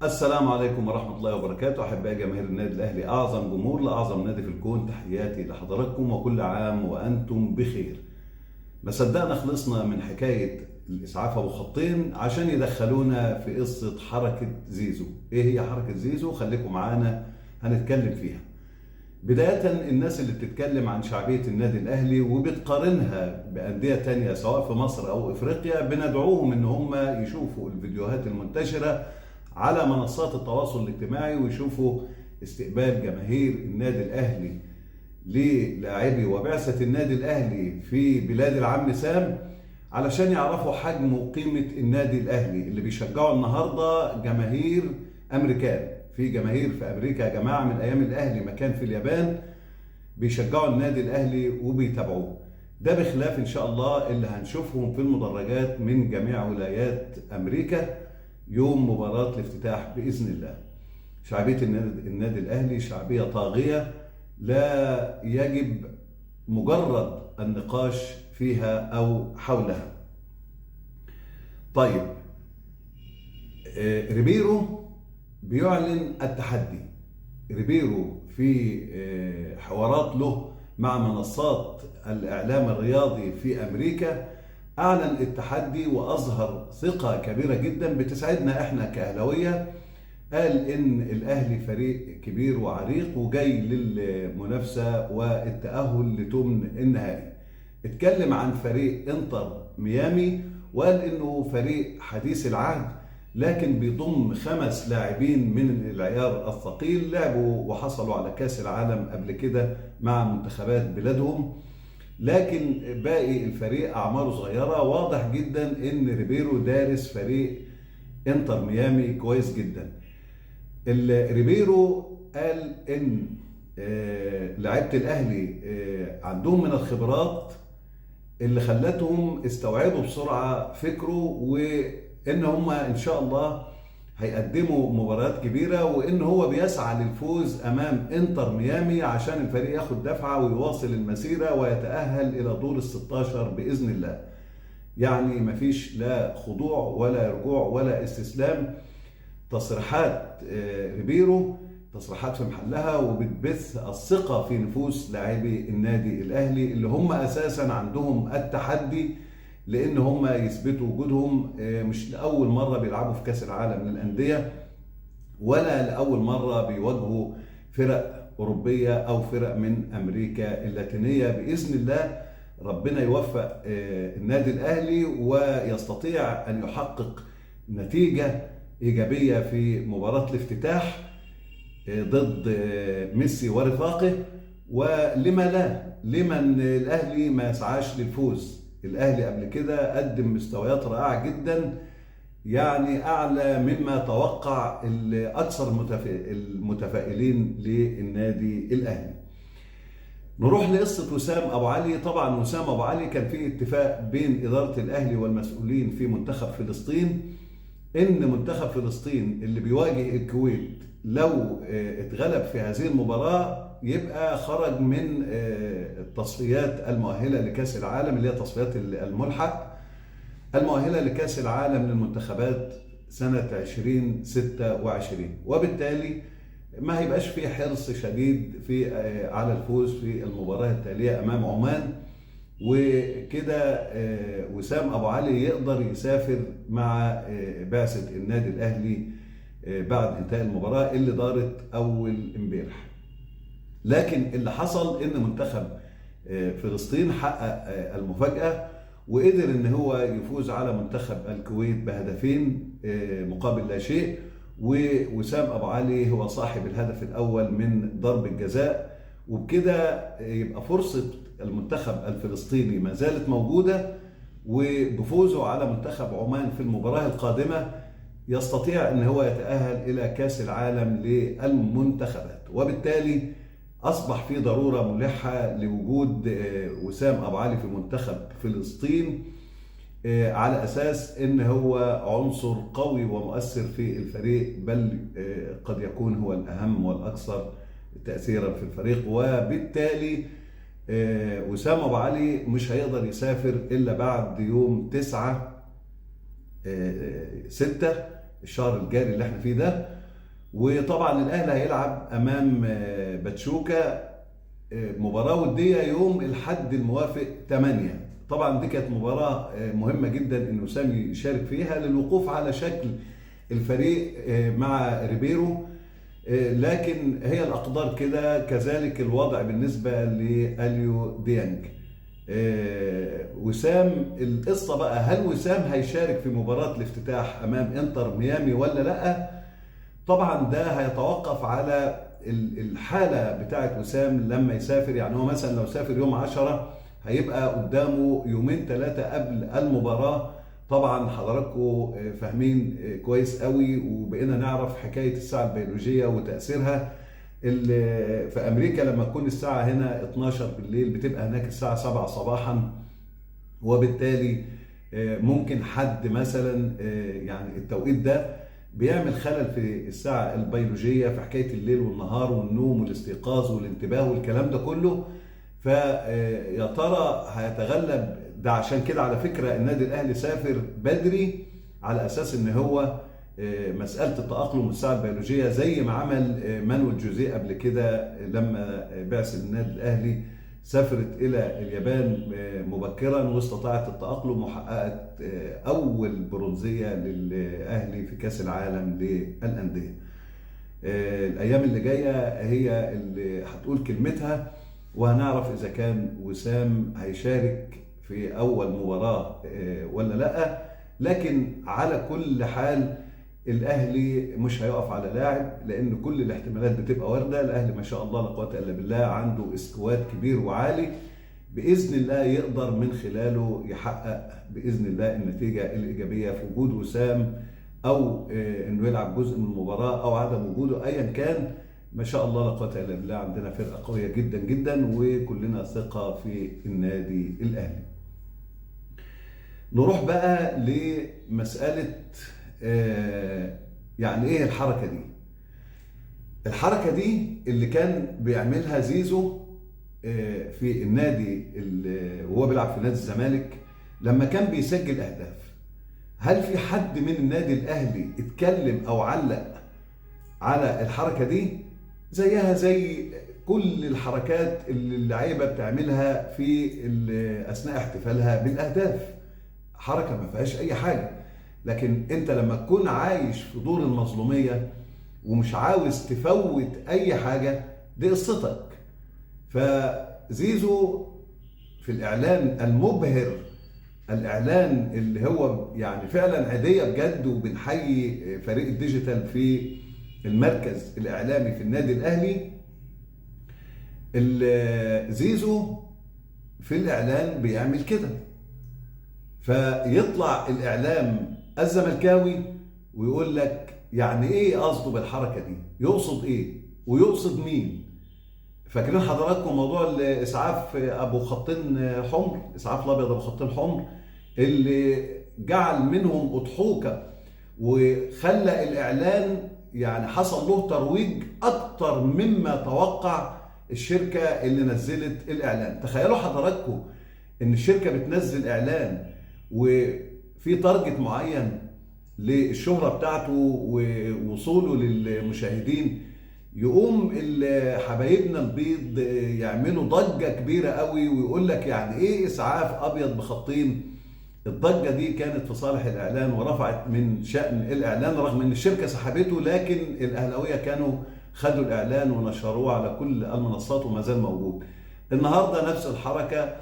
السلام عليكم ورحمة الله وبركاته. أحبائي جماهير النادي الأهلي، أعظم جمهور لأعظم نادي في الكون، تحياتي لحضراتكم وكل عام وأنتم بخير. ما صدقنا خلصنا من حكاية الإسعاف أبو خطين عشان يدخلونا في قصة حركة زيزو. إيه هي حركة زيزو؟ خليكم معانا هنتكلم فيها. بداية، الناس اللي بتتكلم عن شعبية النادي الأهلي وبتقارنها بأندية تانية سواء في مصر أو إفريقيا، بندعوهم إن هم يشوفوا الفيديوهات المنتشرة على منصات التواصل الاجتماعي ويشوفوا استقبال جماهير النادي الأهلي للاعبي وبعثة النادي الأهلي في بلاد العم سام، علشان يعرفوا حجم وقيمة النادي الأهلي اللي بيشجعوا النهاردة جماهير أمريكان. في جماهير في أمريكا يا جماعة من أيام الأهلي ما كان في اليابان بيشجعوا النادي الأهلي وبيتابعوه. ده بخلاف إن شاء الله اللي هنشوفهم في المدرجات من جميع ولايات أمريكا يوم مباراة الافتتاح بإذن الله. شعبية النادي الأهلي شعبية طاغية لا يجب مجرد النقاش فيها أو حولها. طيب، ريبيرو بيعلن التحدي. ريبيرو في حوارات له مع منصات الإعلام الرياضي في أمريكا أعلن التحدي وأظهر ثقة كبيرة جدا بتسعدنا إحنا كأهلاوية. قال إن الأهلي فريق كبير وعريق وجاي للمنافسة والتأهل لثمن النهائي. اتكلم عن فريق انتر ميامي وقال إنه فريق حديث العهد، لكن بيضم 5 لاعبين من العيار الثقيل لعبوا وحصلوا على كأس العالم قبل كده مع منتخبات بلادهم، لكن باقي الفريق أعماره صغيرة. واضح جدا إن ريبيرو دارس فريق انتر ميامي كويس جدا. ريبيرو قال إن لعيبة الأهلي عندهم من الخبرات اللي خلتهم استوعبوا بسرعة فكرة، وإن هم إن شاء الله هيقدموا مباريات كبيرة، وإن هو بيسعى للفوز أمام انتر ميامي عشان الفريق ياخد دفعة ويواصل المسيرة ويتأهل إلى دور ال16 بإذن الله. يعني مفيش لا خضوع ولا رجوع ولا استسلام. تصريحات ريبيرو تصريحات في محلها وبتبث الثقة في نفوس لاعبي النادي الأهلي اللي هم أساسا عندهم التحدي، لأن هم يثبتوا وجودهم. مش لأول مرة بيلعبوا في كأس العالم للأندية، ولا لأول مرة بيواجهوا فرق أوروبية أو فرق من أمريكا اللاتينية. بإذن الله ربنا يوفق النادي الأهلي ويستطيع أن يحقق نتيجة إيجابية في مباراة الافتتاح ضد ميسي ورفاقه. ولما لا، لمن الأهلي ما يسعاش للفوز. الأهلي قبل كده قدم مستويات رائعة جدا، يعني أعلى مما توقع الأكثر المتفائلين للنادي الأهلي. نروح لقصة وسام أبو علي. طبعا وسام أبو علي كان في اتفاق بين إدارة الأهلي والمسؤولين في منتخب فلسطين إن منتخب فلسطين اللي بيواجه الكويت لو اتغلب في هذه المباراة يبقى خرج من التصفيات المؤهلة لكأس العالم، اللي هي تصفيات الملحق المؤهلة لكأس العالم للمنتخبات سنة 2026، وبالتالي ما هيبقاش في حرص شديد في على الفوز في المباراة التالية أمام عمان. وكده وسام أبو علي يقدر يسافر مع بعثة النادي الأهلي بعد انتهاء المباراة اللي دارت أول امبارح. لكن اللي حصل إن منتخب فلسطين حقق المفاجأة وقدر إن هو يفوز على منتخب الكويت بهدفين مقابل لا شيء، ووسام أبو علي هو صاحب الهدف الأول من ضرب الجزاء. وبكده يبقى فرصة المنتخب الفلسطيني ما زالت موجودة، وبفوزه على منتخب عمان في المباراة القادمة يستطيع أن هو يتأهل إلى كأس العالم للمنتخبات. وبالتالي أصبح في ضرورة ملحة لوجود وسام أبو علي في منتخب فلسطين على أساس أن هو عنصر قوي ومؤثر في الفريق، بل قد يكون هو الأهم والأكثر تأثيرا في الفريق. وبالتالي وسام أبو علي مش هيقدر يسافر إلا بعد يوم 9/6 الشهر الجاري اللي احنا فيه ده. وطبعا الاهلي هيلعب امام باتشوكا مباراة وديه يوم الحد الموافق 8. طبعا دي كانت مباراة مهمة جدا ان وسام يشارك فيها للوقوف على شكل الفريق مع ريبيرو، لكن هي الاقدار كده. كذلك الوضع بالنسبة لاليو ديانج. وسام القصة بقى، هل وسام هيشارك في مباراة الافتتاح امام انتر ميامي ولا لا؟ طبعا ده هيتوقف على الحالة بتاعه وسام لما يسافر. يعني هو مثلا لو سافر يوم 10 هيبقى قدامه يومين 3 قبل المباراة. طبعا حضراتكم فاهمين كويس قوي، وبقينا نعرف حكاية الساعة البيولوجية وتاثيرها. اللي في امريكا لما تكون الساعة هنا 12 بالليل بتبقى هناك الساعة 7 صباحا، وبالتالي ممكن حد مثلا يعني التوقيت ده بيعمل خلل في الساعة البيولوجية في حكاية الليل والنهار والنوم والاستيقاظ والانتباه والكلام ده كله. فيا ترى هيتغلب ده؟ عشان كده على فكرة النادي الاهلي سافر بدري على اساس ان هو مسألة التأقلم والساعة البيولوجية، زي ما عمل مانويل جوزيه قبل كده لما بعث النادي الأهلي سافرت إلى اليابان مبكرا واستطاعت التأقلم وحققت أول برونزية للأهلي في كأس العالم للأندية. الأيام اللي جاية هي اللي هتقول كلمتها، وهنعرف إذا كان وسام هيشارك في أول مباراة ولا لأ. لكن على كل حال الاهلي مش هيقف على لاعب، لان كل الاحتمالات بتبقى وارده. الاهلي ما شاء الله لا قوة الا بالله عنده squad كبير وعالي، باذن الله يقدر من خلاله يحقق باذن الله النتيجة الايجابية في وجود وسام، او انه يلعب جزء من المباراة او عدم وجوده، ايا كان. ما شاء الله لا قوة الا بالله عندنا فرقه قوية جدا جدا، وكلنا ثقة في النادي الاهلي. نروح بقى لمسالة يعني ايه الحركة دي؟ الحركة دي اللي كان بيعملها زيزو في النادي وهو بيلعب في نادي الزمالك لما كان بيسجل اهداف. هل في حد من النادي الاهلي اتكلم او علق على الحركة دي؟ زيها زي كل الحركات اللي اللعيبة بتعملها في اثناء احتفالها بالاهداف، حركة ما فيهاش اي حاجة. لكن انت لما تكون عايش في دور المظلومية ومش عاوز تفوت اي حاجة، دي قصتك. فزيزو في الاعلان المبهر، الاعلان اللي هو يعني فعلا عيدية بجد، وبنحيي فريق ال digital في المركز الاعلامي في النادي الاهلي، زيزو في الاعلان بيعمل كده، فيطلع الاعلام الزملكاوي ويقول لك يعني ايه قصده بالحركة دي؟ يقصد ايه؟ ويقصد مين؟ فاكرين حضراتكم موضوع الاسعاف ابو خطين حمر، اسعاف الابيض ابو خطين حمر، اللي جعل منهم اضحوكه وخلى الاعلان يعني حصل له ترويج اكتر مما توقع الشركة اللي نزلت الاعلان. تخيلوا حضراتكم ان الشركة بتنزل اعلان وفي target معين للشهرة بتاعته ووصوله للمشاهدين، يقوم حبايبنا البيض يعملوا ضجة كبيرة قوي ويقول لك يعني ايه اسعاف ابيض بخطين. الضجة دي كانت في صالح الاعلان ورفعت من شأن الاعلان، رغم ان الشركة سحبته، لكن الاهلاوية كانوا خدوا الاعلان ونشروه على كل المنصات وما زال موجود. النهاردة نفس الحركة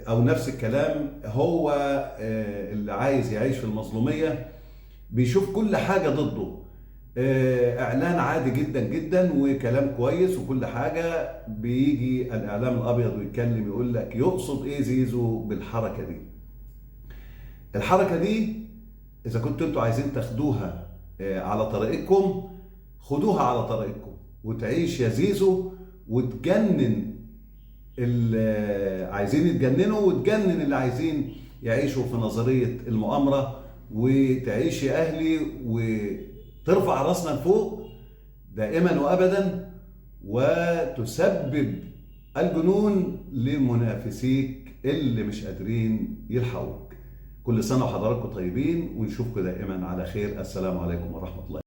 او نفس الكلام، هو اللي عايز يعيش في المظلومية بيشوف كل حاجة ضده، اعلان عادي جدا جدا وكلام كويس وكل حاجة، بيجي الاعلام الابيض ويتكلم يقول لك يقصد ايه زيزو بالحركة دي. الحركة دي اذا كنتوا انتوا عايزين تاخدوها على طريقتكم خدوها على طريقتكم، وتعيش يا زيزو وتجنن اللي عايزين يتجننوا وتجنن اللي عايزين يعيشوا في نظرية المؤامرة، وتعيش يا اهلي وترفع راسنا لفوق دائما وابدا، وتسبب الجنون لمنافسيك اللي مش قادرين يلحقوك. كل سنة وحضراتكم طيبين، ونشوفكم دائما على خير. السلام عليكم ورحمة الله.